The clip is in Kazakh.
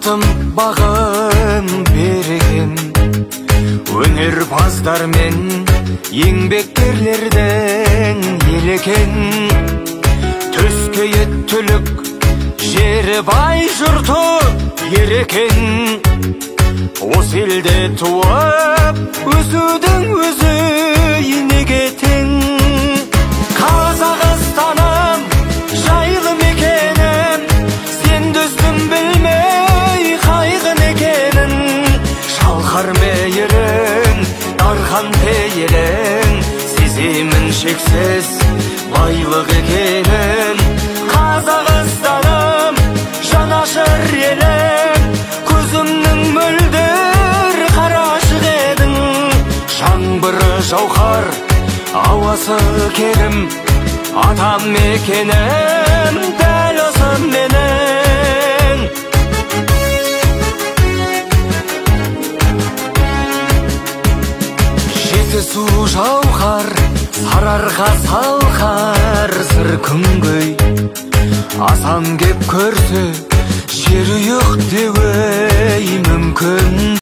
Бақытым, бағым, берекем, өнерпаздар мен еңбеккерлердің елі екен. Төскейі түлік, жері бай, жұрты ер екен. Осы елде туып өсудің өзі неге тең? Қазақстаным, жайлы мекенім, сен дөстім білмей қайғы мекенін. Шалқар мейірің, дархан пейілің, сеземін шексіз байлық екенін. Қазақстаным, жанашыр елім, көзімнің мөлдір қарашық едің. Жаңбыры жауһар, ауасы керім, атам мекенім дәл осы менің. Жетісу жауһар, Сарыарқа салқар, сыр күнгей. Асан кеп көрсе, жер ұйық деуі мүмкін.